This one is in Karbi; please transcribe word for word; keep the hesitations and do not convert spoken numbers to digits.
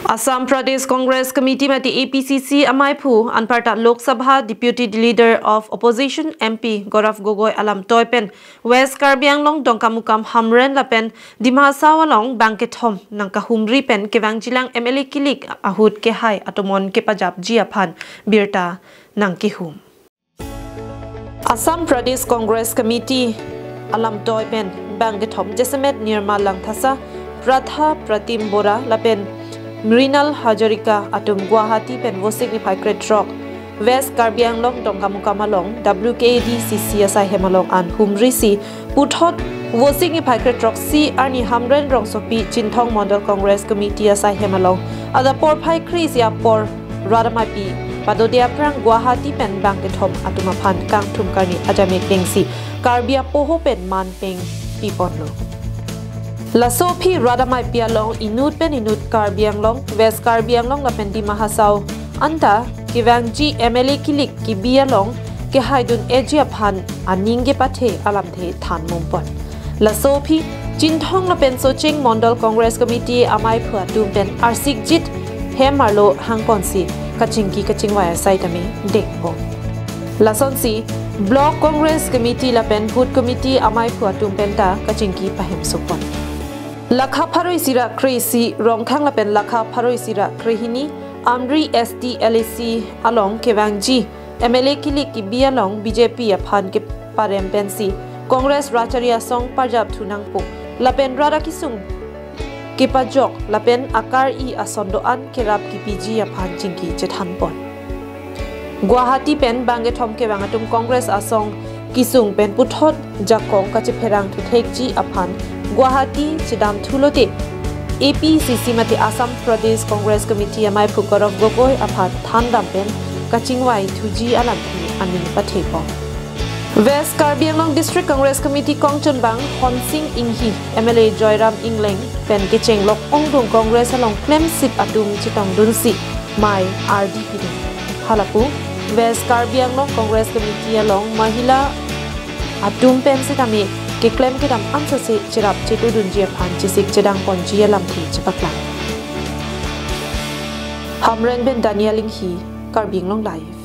Assam Pradesh Congress Committee mate A P C C amaiphu anparta Lok Sabha Deputy Leader of Opposition M P Gaurav Gogoi alamtoi pen West Karbi Anglong Dongkamukam Hamren lapen Dima Hasao along bang kethom nangkahumri pen kevangjilang M L A kilik ahut kehai atomon kepajapji aphan birta nangkehum. Assam Pradesh Congress Committee alamtoi pen bang kethom jasemet Nirmal Langthasa, Pratha Pratim Bora lapen Mrinal Hazarika atum Guwahati pen Vosik niphai krethrok West Karbi Anglong Dongkamukam along W K D C C asai hem along an humrisi puthot Vosik niphai krethrok si arni Hamren rongsopi Chinthong Mondol Congress Committee asai hem along adap porphai kre-isi apor rat amaipi padode aphrang Guwahati pen bang kethom atum aphan kangthum karni ajamek dengsi Karbi apoho pen man peng piponlo. Laso aphi rat amaipi along inut pen inut Karbi Anglong, West Karbi Anglong lapen Dima Hasao anta kevangji M L A kilik kibi along kehaidun eji aphan aning kepathe alamthe than mumpon. Laso aphi Chinthong lapen Socheng Mondol Congress Committee amaiphu atum pen arsikjit hem arlo hangponsi kachingki kachingvai asai tame dengpo. Lasonsi Block Congress Committee lapen Booth Committee amaiphu atum penta kachingki pahemsopon. Lakha pharo isi ra kre-isi Rongkhang lapen lakha pharo isi ra krehini Amri S T L A C along kevangji M L A kilik kibi along B J P aphan keparem pensi Congress rachari asong parjap thu nangpo lapen rat akesung kepajok lapen akar-i ason do-an kerap kipiji aphan chingki chethanpon. Guwahati pen bang kethom kevang atum Congress asong kesung pen puthot jakong kachepherang thuthekji aphan Guwahati chedam thulote A P C C mate Assam Pradesh Congress Committee amaiphu Gaurav Gogoi aphan thandam pen kachingvai thuji alamthe aning pathepon. West Karbi Anglong District Congress Committee kongchunbang Honsing Inghi, M L A Joyram Ingleng pen kechenglok ongdung Congress along klemsip atum chetongdunsi mei ardi pidun. Halapu West Karbi Anglong Congress Committee along mahila atum pen sitame keklem kedam ansose cherap chetudunji aphan chesik chedangponji alamthe chepaklang. Hamren pen Daniel Inghi, Karbi Anglong Live.